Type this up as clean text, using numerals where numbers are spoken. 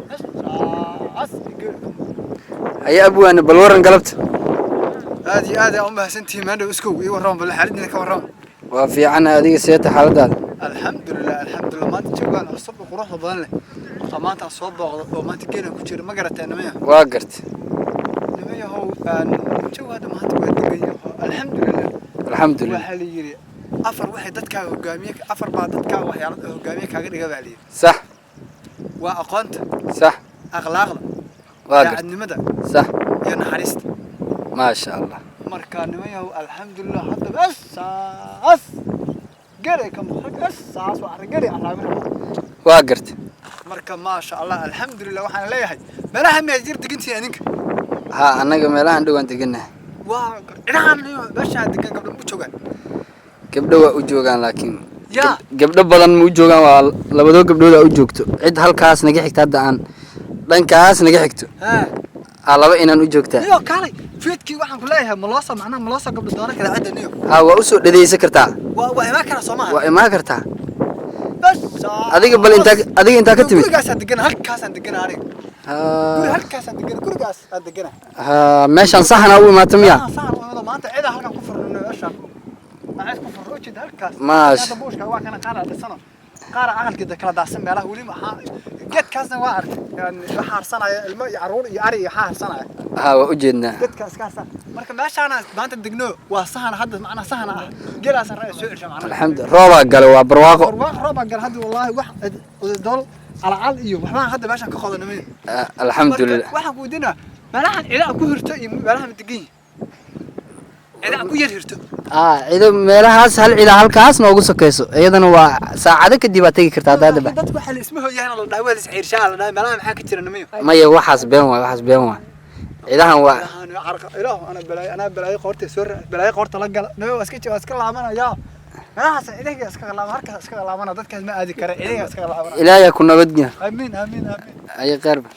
Meeshaas geelu ka muuqda. Haye abwaane, bal waran galabta. Aad iyo aad aa u mahadsantihiin. Maandhow iskow ii warrama, bal xaaladdiina ka warrama. Waa fiican, adiga seeta xaaladaada? Alxamdulilah, alxamdulilah. Maanta joogaan cusub oo quruxda badan leh oo maanta aan soo booqdo oo maanta geelan ku jira, ma garataa nimaya? Waa garta. Nimayahow, aan jawi hadda maanta waa degan yaho, alxamdulilah. Alxamdulilah. Waxaa la yidhi afar waxay dadkaaga hogaamiye, afar baa dadkaaga waxyaalo hogaamiye kaaga dhiga baa la yidhi. Waa aqoonta, akhlaaqda, Waa garta. daacadnimada iyo naxariista. Maasha Allah. Marka nimayahow, alxamdulilah, hadda meeshaas geelay ka muuqda, meeshaas waa arrin geelay arraabin rabaa. Waa garta. Marka maasha Allah, alxamdulilah, waxaan leeyahay meelaha miyaad jir degantihiin adinka? Haa, annaga meelahan dhowaan degannahay. Waa cidahan iyo meeshaa degan gabdho ma joogaan? Gabdho waa u joogaan, laakiin gabdho badan ma u joogaan. Waa labadoo gabdhooda u joogto. Cid halkaas naga xigta, hadda aan dhankaas naga xigto, aa laba inaan u joogtaa. Niyo kaalay, fiidkii waxaan ku leeyahay ma loo soo, macnaha ma loo soo gabdho doonan kara cidda, niyo? Haa, waa usoo dhadeysan kartaa. Waa imaan karaa, soo maaha? Waa imaan kartaa. Meeshaas. Adiga bal intaa, adiga intaa ka timid? Gurigaasaan degana, halkaasaan degana aniga. Guri halkaasaan degana, gurigaas aan degana. Haa, meeshaan saxana u imaata miya? Saxan u imado maanta, cidaa halkan ku furno, meeshaan aan cid ku furno, ujeeda halkaas. Maasha. Hadda buushka waa kana, qaar aa dhisano, qaar aa aqalkeeda kala daadsan meelaha weli. Maxaa geedkaasna waa arkay, yani waxa harsanaya ilmo iyo caruur iyo ari iyo waxaa harsanaya. Haa, waa u jeednaa. Geedkaas ka harsan. Marka meeshaana maanta degno waa sahan hadda, macnaha sahana ah, geelaasaan ra'ay soo cesha macnaha. Alxamdu, roobaa gale, waa barwaaqo. Barwaaqo, roobaa gal hadda, wallaahi wax dool calcal iyo waxbaan hadda meeshaan ka qodanamay. Ah, alxamdulilah. Waxaan ku weydiinaa, meelahan cidaa ku hirto iyo meelaha ma degan yihin cidaa ku yar hirto? Aa, cido meelahaas hal cida halkaas noogu sokeyso, iyadana waa saacado kadib aad tegi kartaa haddaad Laakiin dadku waxaa la isma hoyahana la dhahay, waa la isxiirshaa la dhahay, meelaha maxaa ka jira, nimayo? Maya, waxaas been waay, waxaas been waay. Cidahan waa Ilahan carqa ilaahu, ana balaayo, anaa balaayo qoorta soo balaayo qoorta la gala, nimayo. Waa iska laabanaya meelahaas, cidahiga iska laabana, halkaas iska laabana, dadkaas ma aadi kara, cidahiga iska laabana. Ilaahay ku nabadgenya. Amiin, amiin, amiin. Ay qeerba.